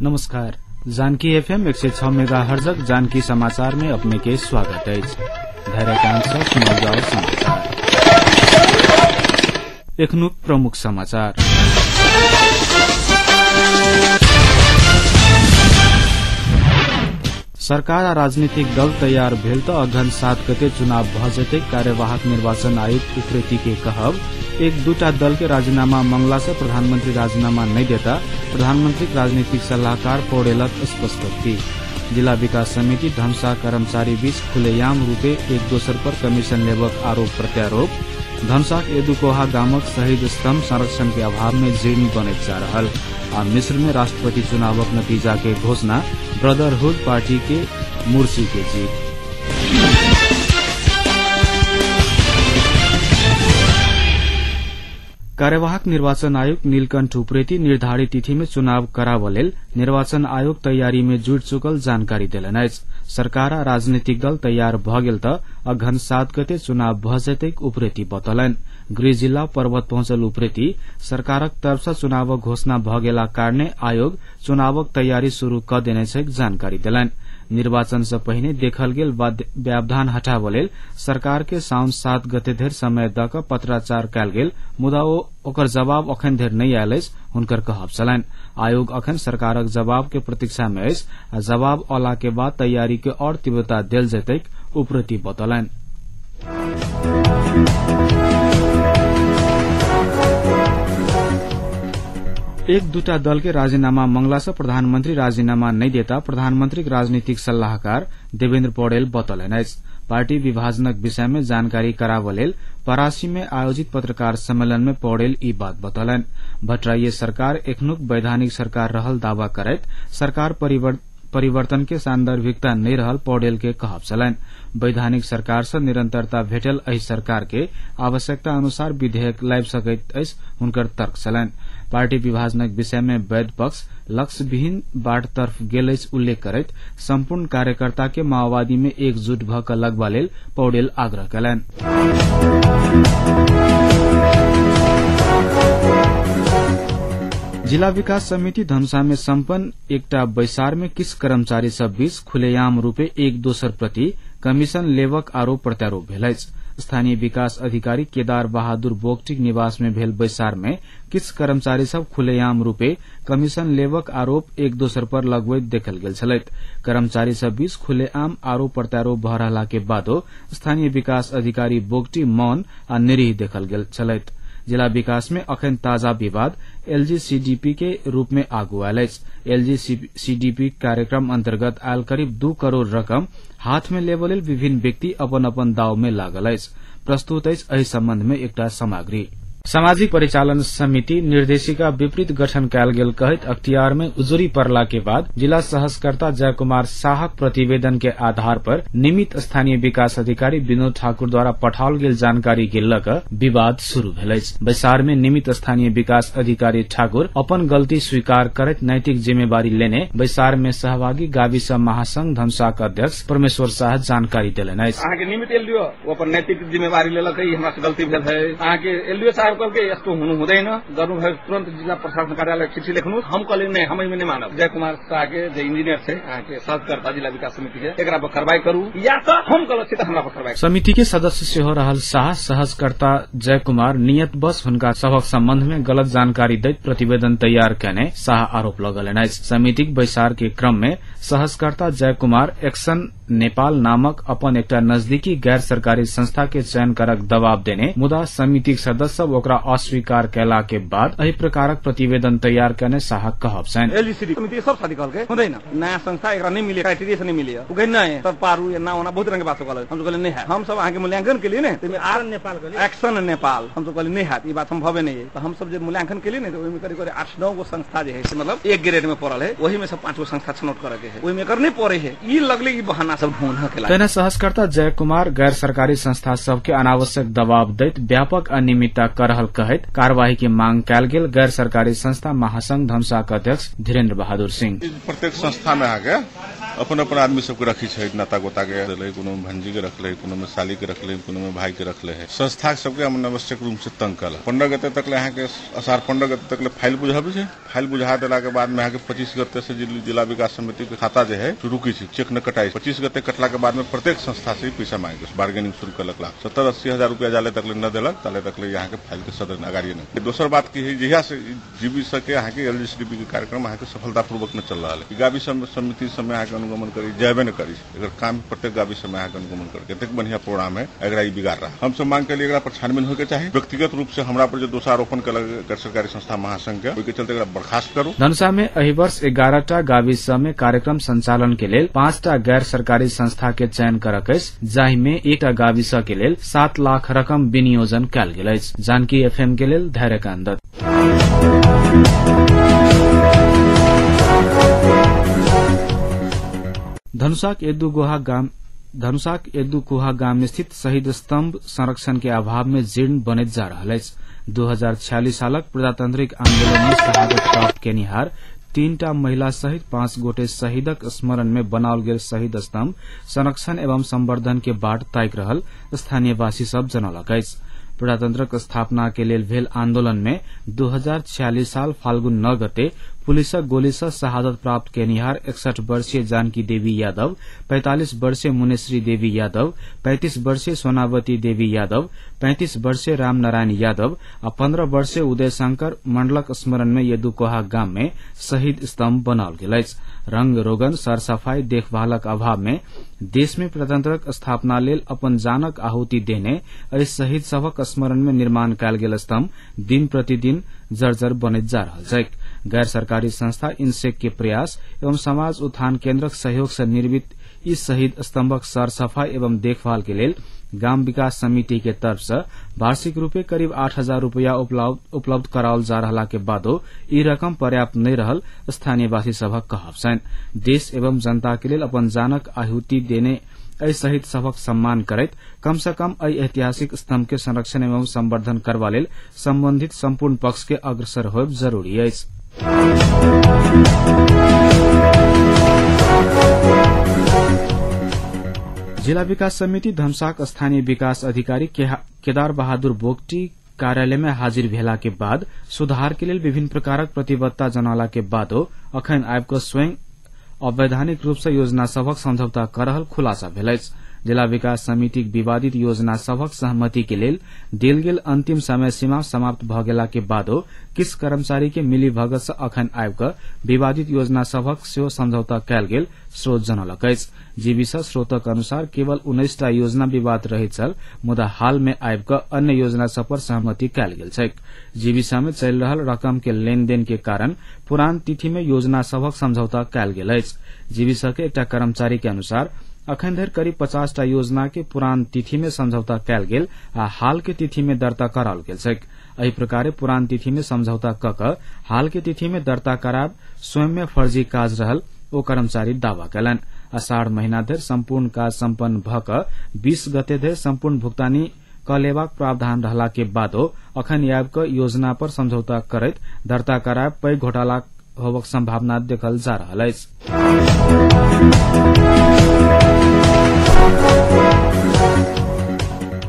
नमस्कार, जानकी एफएम 106 मेगाहर्जक जानकी समाचार में अपने के स्वागत अछि। धैर्यकांत से सुनल जाओ समाचार। एखनुक प्रमुख समाचार। सरकार आ राजनीतिक दल तैयार भेल त अघन 7 गते चुनाव भ जेतै, कार्यवाहक निर्वाचन आयुक्त उप्रेती के कहब। एक दूटा दल के राजीनामा मंगला से प्रधानमंत्री राजीनामा नहीं देता, प्रधानमंत्री राजनीतिक सलाहकार पौडेलक स्पष्टोक्ति। जिला विकास समिति धमसा कर्मचारी बीच खुलेआम रूपे एक दोसर पर कमीशन लेबक आरोप प्रत्यारोप। धमसाक एदुकोहा गामक शहीद स्तंभ संरक्षण के अभाव में जीर्ण बनैत जा रहल। आ मिस्र में राष्ट्रपति चुनावक नतीजा के घोषणा, ब्रदरहुड पार्टी के मुर्सी के जीत। कार्यवाहक निर्वाचन आयुक्त नीलकंठ उप्रेती निर्धारित तिथि में चुनाव कराबऽ लेल निर्वाचन आयोग तैयारी में जुटि चुकल जानकारी देलनि अछि। सरकार आ राजनीतिक दल तैयार भ गेल त अघन 7 गते चुनाव भ जेतै, उप्रेती बतौलनि। गृह जिल्ला पर्वत पहुंचल उप्रेती सरकारक तरफ सँ चुनावक घोषणा भ गेला कारणे आयोग चुनावक तैयारी शुरू क देने छै जानकारी देलनि। निर्वाचन से पहिने देखल गेल व्यवधान हटाबऽ लेल सरकार के साउन 7 गते धरि समय द क पत्राचार कयल गेल, मुदा ओकर जवाब अखन धरि नहि आयल अछि, हुनकर कहब छलनि। आयोग अखन सरकारक जवाब के प्रतीक्षा में अछि आ जवाब अला के बाद तैयारी के और तीव्रता देल जेतै, उप्रेती बतौलनि। एक दूटा दल के राजीनामा मंगला से प्रधानमंत्री राजीनामा नहीं देता, प्रधानमंत्री राजनीतिक सलाहकार देवेन्द्र पौडेल बतौलनि अछि। पार्टी विभाजनक विषय में जानकारी कराबऽ लेल परासी में आयोजित पत्रकार सम्मेलन में पौडेल ई बात बतौलनि। भट्टराईय सरकार एखनुक वैधानिक सरकार रहल दावा करैत सरकार परिवर्तन के सांदर्भिकता नहीं रहल पौडेल के कहब छलनि। वैधानिक सरकार से निरंतरता भेटल एहि सरकार के आवश्यकता अनुसार विधेयक लाबि सकैत अछि, हुनकर तर्क छलनि। पार्टी विभाजनक विषय में वैध पक्ष लक्ष्यविहीन बाट तर्फ गेल अछि उल्लेख करैत सम्पूर्ण कार्यकर्ता के माओवादी में एकजुट भ क लगबा लेल पौडेल आग्रह कयलनि। जिला विकास समिति धनुषा में सम्पन्न एकटा बैसार में किछु कर्मचारी सब बीच खुलेआम रूपे एक दोसर प्रति कमीशन लेबक आरोप प्रत्यारोप भेल अछि। स्थानीय विकास अधिकारी केदार बहादुर बोगटीक निवास में भेल बैसार में किछु कर्मचारी सब खुलेआम रूपे कमीशन लेबक आरोप एक दोसर पर लगबैत देखल गेल छलथि। कर्मचारी सब बीच खुलेआम आरोप प्रत्यारोप भ रहला के बादो स्थानीय विकास अधिकारी बोगटी मौन आ निरीह देखल गेल छलथि। जिला विकास में अखन ताजा विवाद एलजीसीडीपी के रूप में आगू आयल अछि। एलजीसीडीपी कार्यक्रम अंतर्गत आयल करीब 2 करोड़ रकम हाथ में लेबऽ लेल विभिन्न व्यक्ति अपन अपन दाव में लागल अछि। प्रस्तुत अछि एहि संबंध में एकटा सामग्री। सामाजिक परिचालन समिति निर्देशिका विपरीत गठन कयल गेल कहैत अख्तियार में उजुरी पड़ला के बाद जिला सहसकर्ता जयकुमार शाहक प्रतिवेदन के आधार पर निमित स्थानीय विकास अधिकारी विनोद ठाकुर द्वारा पठाओल गेल जानकारी के ल क विवाद शुरू भेल अछि। बैसार में निमित स्थानीय विकास अधिकारी ठाकुर अपन गलती स्वीकार करैत नैतिक जिम्मेवारी लेने बैसार में सहभागी गाविस महासंघ धनुषाक अध्यक्ष परमेश्वर शाह जानकारी देलनि अछि। अहाँके निमित एलडीओ अपन नैतिक जिम्मेवारी लेलक, हमरा से गलती भेल है। अहाँके एलडीओ साहब कहलकै यस्तो हुनु हुँदैन, गर्नुभयो तुरन्त जिल्ला प्रशासन कार्यालय चिठी लेख्नु। हम कहलियै नहि, हम एहिमे नहि मानब। जय कुमार शाह के जे इंजीनियर छै अहाँके सहजकर्ता जिला विकास समिति के, एकरा पर कार्रवाई करू या त हम गलत छी त हमरा पर कार्रवाई। समिति के सदस्य सेहो रहल शाह सहजकर्ता जय कुमार नियत बस हुनका सभक सम्बन्ध में गलत जानकारी दैत प्रतिवेदन तैयार कयने शाह आरोप लगौलनि अछि। समितिक बैसार के क्रम में सहजकर्ता जय कुमार एक्शन नेपाल नामक अपन एकटा नजदीकी गैर सरकारी संस्था के चयन करक दबाव देने, मुदा समितिक सदस्य सब ओकरा अस्वीकार कयला के बाद एहि प्रकारक प्रतिवेदन तैयार कयने शाहक कहब छनि। एलजीसीडी समिति सब साथी कहलकै हुँदैन, नयाँ संस्था एकरा नहि मिले, क्राइटेरिया से नहि मिले, उ कहै नहि तब पारू एना ओना बहुत रंग के बात सब कहलक। हम सब कहलियै नहि हैत, हम सब अहाँके मूल्यांकन केलियै ने तइमे आर नेपाल कहलियै एक्शन नेपाल, हम सब कहलियै नहि हैत, ई बात सम्भवे नहि है। त हम सब जे मूल्यांकन केलियै ने त ओहिमे करीब करीब 8-9 गो संस्था जे है से मतलब एक ग्रेड में पड़ल है, ओहि में से 5 गो संस्था छनौट करे के है, ओहिमे एकर नहि पड़े है। ई लगले ई बहाना सब ढूंढ के तहिना सहजकर्ता जय कुमार गैर सरकारी संस्था सबके अनावश्यक दबाव दैत व्यापक अनियमितता कर रहल कहैत कार्यवाही के मांग कयल गेल गैर सरकारी संस्था महासंघ धनुषाक अध्यक्ष धीरेन्द्र बहादुर सिंह। प्रत्येक संस्था में अहाँके अपन अपन आदमी सबके रखी छै, नाता गोता के देले, कोनो में भंजी के रखले, कोनो में साली के रखले, कोनो में भाई के रखले है। संस्था सबके अनावश्यक रूप से तंग कल। 15 गते तक ले अहाँ के असार 15 गते तक ले फाइल बुझाबै छै। फाइल बुझा देला के बाद में अहाँ के 25 गते से जिला विकास समिति के खाता जे है रुकी छै, चेक न कटाई। 25 गते कटला के बाद में प्रत्येक संस्था से पैसा मांगे बार्गेनिंग शुरू कलक। 70-80 हजार रुपया जाले तक ले न देलक ताले तक ले यहाँ के फाइल के सदन अगाड़िए नहीं। दोसर बात की है जहिया से जीवी सके अहाँ के एलजीसीडीपी के कार्यक्रम अहाँ के सफलतापूर्वक न चल रहा है। गावी समिति समय अहाँ के अनुगमन करी जेबे न करी, एकर काम प्रत्येक गावी समय अहाँ के अनुगमन कर कतेक बढ़िया प्रोग्राम है, एकरा ई बिगाड़ रहा। हम सब मांग के लिए एकरा पर छानबीन होय के चाही। व्यक्तिगत रूप से हमरा पर जो दोषारोपण कलक गैर सरकारी संस्था महासंघ के, ओहि के चलते एकरा बर्खास्त करू। धनुषा में एहि वर्ष 11टा गावी सब में कार्यक्रम संचालन के लेल 5टा गैर सरकारी संस्था के चयन करक अछि, जाहि में एकटा गावी सब के लेल 7 लाख रकम विनियोजन कयल गेल अछि। जानकी एफएम के लेल धैर्यकांत दत्त। धनुषाक यदुगोहा गाम स्थित शहीद स्तंभ संरक्षण के अभाव में जीर्ण बनैत जा रहल अछि। 2046 सालक प्रजातांत्रिक आंदोलन में शहादत प्राप्त केनिहार 3टा महिला सहित 5 गोटे शहीदक स्मरण में बनाओल गेल शहीद स्तंभ संरक्षण एवं संवर्धन के बाट ताकि रहल स्थानीयवासी सब जनौलक अछि। प्रजातंत्रक स्थापना के लेल भेल आंदोलन में 2046 साल फाल्गुन 9 गते पुलिसक गोली से शहादत प्राप्त केनिहार 61 वर्षीय जानकी देवी यादव, 45 वर्षीय मुनेश्री देवी यादव, 35 वर्षीय सोनावती देवी यादव, 35 वर्षीय रामनारायण यादव आ 15 वर्षीय उदय शंकर मंडलक स्मरण में यदुकोहा गाम में शहीद स्तंभ बनाओल गेल अछि। रंग रोगन सरसफाई देखभालक अभाव में देश में प्रजातंत्रक स्थापना लेल अपन जानक आहुति देने एहि शहीद सभक स्मरण में निर्माण कयल गेल स्तंभ दिन प्रतिदिन जर्जर बनैत जा रहल छैक। गैर सरकारी संस्था इनसेक के प्रयास एवं समाज उत्थान केन्द्रक सहयोग से निर्मित ई शहीद स्तंभक सरसफाई एवं देखभाल के लेल ग्राम विकास समिति के तरफ से वार्षिक रूपे करीब 8,000 रूपया उपलब्ध कराओल जा रहला के बादो ई रकम पर्याप्त नहि रहल स्थानीयवासी सभक कहब छनि। देश एवं जनता के लेल अपन जानक आहुति देने एहि शहीद सभक सम्मान करैत कम से कम एहि ऐतिहासिक स्तंभ के संरक्षण एवं संवर्धन करबा लेल संबंधित संपूर्ण पक्ष के अग्रसर होयब जरूरी अछि। जिला विकास समिति धमसाक स्थानीय विकास अधिकारी केदार बहादुर बोगटी कार्यालय में हाजिर भेला के बाद सुधार के लेल विभिन्न प्रकारक प्रतिबद्धता जनौला के बादो अखन आबि कऽ स्वयं अवैधानिक रूप से योजना सभक समझौता कर रहल खुलासा भेल अछि। जिला विकास समितिक विवादित योजना सभक सहमति के लेल देल गेल अंतिम समय सीमा समाप्त भ गेला के बादो किछ कर्मचारी के मिलीभगत से अखन आबि कऽ विवादित योजना सभक सेहो समझौता कयल गेल स्रोत जनौलक अछि। जीबी सँ स्रोतक अनुसार केवल 19टा योजना विवाद रहैत छल, मुदा हाल में आबि कऽ अन्य योजना सब पर सहमति कयल गेल छैक। जीविसा में चलि रहल रकम के लेनदेन के कारण पुरान तिथि में योजना सभक समझौता कयल गेल अछि। जीविसा के एकटा कर्मचारी के अनुसार अखन धरि करीब 50टा योजना के पुरान तिथि में समझौता कयल गेल आ हाल के तिथि में दर्ता कराओल गेल छैक। एहि प्रकारे पुरान तिथि में समझौता क कऽ हाल के तिथि में दर्ता कराब स्वयं में फर्जी काज रहल ओ कर्मचारी दावा कयलनि। अषाढ़ महीना धरि सम्पूर्ण काज सम्पन्न भ कऽ 20 गते धरि सम्पूर्ण भुगतानी क लेबाक प्रावधान रहला के बादो अखन आबि कऽ योजना पर समझौता करैत दर्ता कराब पैघ घोटाला होबक संभावना देखल जा रहल अछि।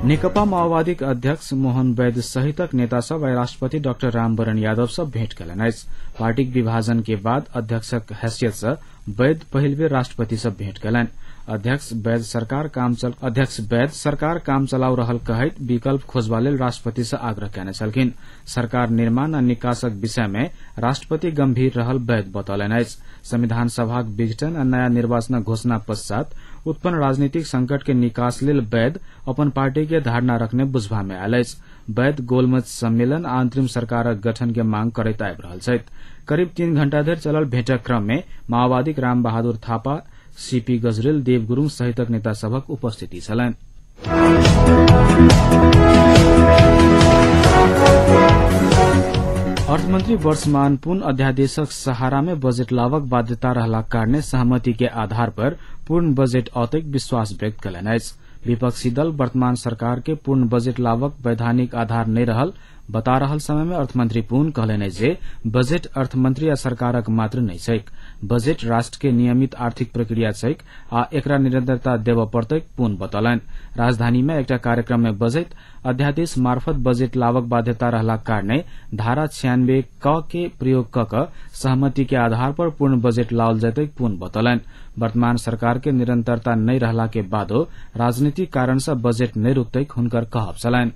नेकपा माओवादीक अध्यक्ष मोहन वैद्य सहितक नेता सब आइ राष्ट्रपति डाक्टर रामवरण यादव सँ भेंट कयलनि अछि। पार्टीक विभाजन के बाद अध्यक्षक हैसियत सँ वैद्य पहिल बेर राष्ट्रपति सँ भेंट कयलनि। अध्यक्ष वैद्य सरकार काम चलाउ रहल कहैत विकल्प खोजबा लेल राष्ट्रपति सँ आग्रह कयने छलखिन। सरकार निर्माण आ निकासक विषय में राष्ट्रपति गंभीर रहल वैद्य बतौलनि अछि। संविधान सभाक विघटन आ नया निर्वाचनक घोषणा पश्चात उत्पन्न राजनीतिक संकट के निकास लेल वैद्य अपन पार्टी के धारणा रखने बुझबा मे आयल अछि। वैद्य गोलमेज सम्मेलन आ अंतरिम सरकारक गठन के मांग करैत आबि रहल छथि। करीब 3 घंटा धरि चलल भेंटक क्रम में माओवादीक रामबहादुर थापा, सीपी गजरेल, देव गुरूङ सहितक नेता सभक उपस्थिति छलनि। अर्थमन्त्री वर्षमान पुन अध्यादेशक सहारा में बजेट लावक बाध्यता रहलाक कारणे सहमति के आधार पर पूर्ण बजेट औतैक विश्वास व्यक्त कयलनि अछि। विपक्षी दल वर्तमान सरकार के पूर्ण बजेट लावक वैधानिक आधार नहि रहल बता रहल समय में अर्थमंत्री पुन कहलनि जे बजट अर्थमंत्री आ सरकारक मात्र नहि छैक। बजट राष्ट्र के नियमित आर्थिक प्रक्रिया छैक आ एकरा निरंतरता देबय पड़तैक, पुन बतौलनि। राजधानी में एकटा कार्यक्रम में बजट अध्यादेश मार्फत बजट लावक बाध्यता रहलाक कारणे धारा 96 क के प्रयोग क क सहमति के आधार पर पूर्ण बजट लाओल जेतैक, पुन बतौलनि। वर्तमान सरकार के निरंतरता नहि रहला के बादो राजनीतिक कारण से बजट नहि रुकतैक हुनकर कहब छलनि।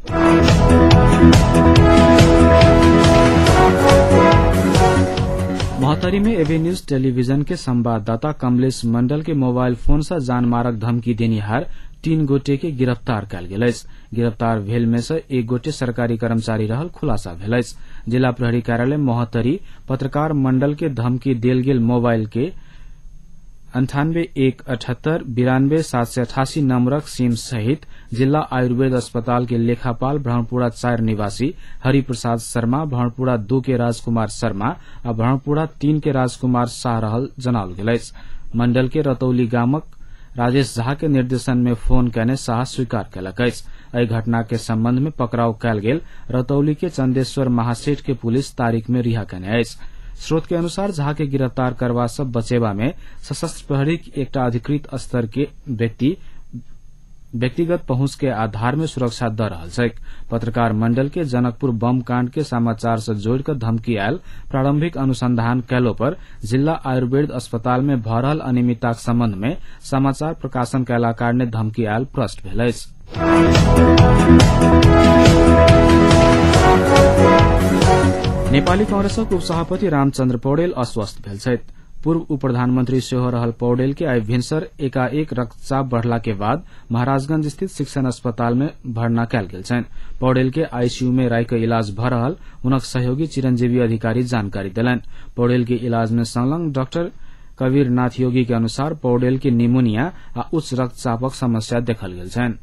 महोत्तरी में एबी न्यूज टेलीविजन के संवाददाता कमलेश मंडल के मोबाइल फोन से जानमारक धमकी देनिहार 3 गोटे के गिरफ्तार कयल गेल अछि। गिरफ्तार भेल में से एक गोटे सरकारी कर्मचारी रहल खुलासा भेल अछि। जिला प्रहरी कार्यालय महोत्तरी पत्रकार मंडल के धमकी देल गेल मोबाइल के 98 1 78 92 788 नम्बरक सिम सहित जिला आयुर्वेद अस्पताल के लेखापाल भ्रमणपुरा 4 निवासी हरिप्रसाद शर्मा, भ्रमणपुरा 2 के राजकुमार शर्मा आ भ्रमणपुरा 3 के राजकुमार शाह रहल जनाओल गेल अछि। मंडल के रतौली गामक राजेश झा के निर्देशन में फोन कयने शाह स्वीकार कयलक अछि। एहि घटना के संबंध में पकड़ाव कयल गेल रतौली के चंदेश्वर महासेठ के पुलिस तारीख में रिहा कयने अछि। स्रोत के अनुसार झा के गिरफ्तार करबा से बचेबा में सशस्त्र प्रहरी एकटा अधिकृत स्तर के व्यक्तिगत पहुंच के आधार में सुरक्षा द रहल छैक। पत्रकार मंडल के जनकपुर बम कांड के समाचार से जोड़िकऽ धमकी आयल प्रारंभिक अनुसंधान कयलो पर जिला आयुर्वेद अस्पताल में भऽ रहल अनियमितताक संबंध में समाचार प्रकाशन कयला कारणे धमकी आयल प्रष्ट भेल अछि। नेपाली कांग्रेसक उपसभापति रामचन्द्र पौडेल अस्वस्थ भेल छथि। पूर्व उप प्रधानमंत्री सेहो रहल पौडेल के आइ भिनसर एकाएक रक्तचाप बढ़ला के बाद महाराजगंज स्थित शिक्षण अस्पताल में भर्ना कयल गेल छनि। पौडेल के आईसीयू में राखि इलाज भऽ रहल हुनक सहयोगी चिरंजीवी अधिकारी जानकारी देलनि। पौडेल के इलाज में संलग्न डॉक्टर कबीर नाथ योगी के अनुसार पौडेल के निमोनिया आ उच्च रक्तचापक समस्या देखल गेल छनि।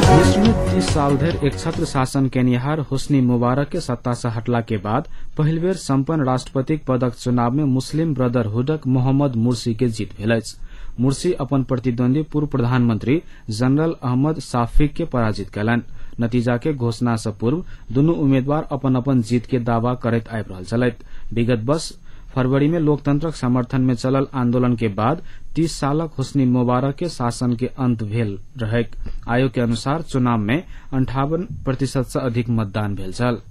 मिस्र में 30 साल धरि एकछत्र शासन केनिहार होस्नी मुबारक के सत्ता से हटला के बाद पहिल बेर सम्पन्न राष्ट्रपतिक पदक चुनाव में मुस्लिम ब्रदरहुडक मोहम्मद मुर्सी के जीत भेल अछि। मुर्सी अपन प्रतिद्वंदी पूर्व प्रधानमंत्री जनरल अहमद साफिक के पराजित कयलनि। नतीजा के घोषणा से पूर्व दुनू उम्मीदवार अपन अपन जीत के दावा करैत आबि रहल छलथि। विगत वर्ष फरवरी में लोकतंत्रक समर्थन में चलल आंदोलन के बाद 30 सालक होस्नी मुबारक के शासन के अंत भेल रहैक। आयोग के अनुसार चुनाव में 58% से अधिक मतदान भेल छल।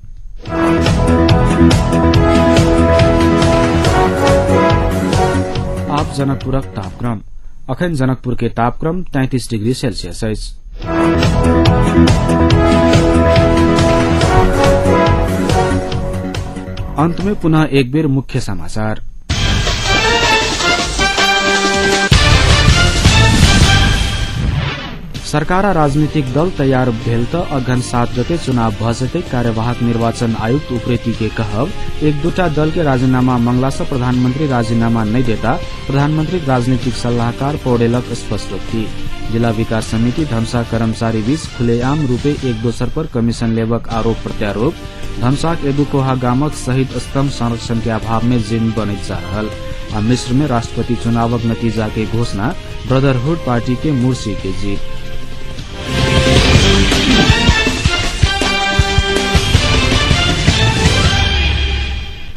आप जनकपुरक तापक्रम। अखन जनकपुर के तापक्रम 33 डिग्री सेल्सियस अछि। अंत में पुनः एक बेर मुख्य समाचार। सरकार आ राजनीतिक दल तैयार भेल त अघन 7 गते चुनाव भ जेतै, कार्यवाहक निर्वाचन आयुक्त उप्रेती के कहब। एक दूटा दल के राजीनामा मंगला से प्रधानमंत्री राजीनामा नहि देता, प्रधानमंत्री राजनीतिक सलाहकार पौडेलक स्पष्टोक्ति। जिला विकास समिति धमसा कर्मचारी बीच खुलेआम रूपे एक दोसर पर कमीशन लेबक आरोप प्रत्यारोप। धमसाक एदुकोहा गामक शहीद स्तंभ संरक्षण के अभाव में जीर्ण बनैत जा रहल। आ मिस्र में राष्ट्रपति चुनावक नतीजा के घोषणा, ब्रदरहुड पार्टी के मुर्सी के जीत।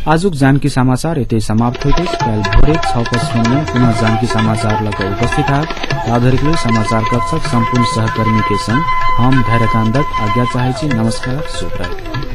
आजुक जानकी समाचार यतै समाप्त होइत अछि। काल्हि भोरे 6:55 में पुनः जानकी समाचार लऽ कऽ उपस्थित होयब। ताधरिक लेल समाचार कक्षक सम्पूर्ण सहकर्मी के संग हम धैर्यकान्त दत्त आज्ञा चाहै छी। नमस्कार, शुभरात्रि।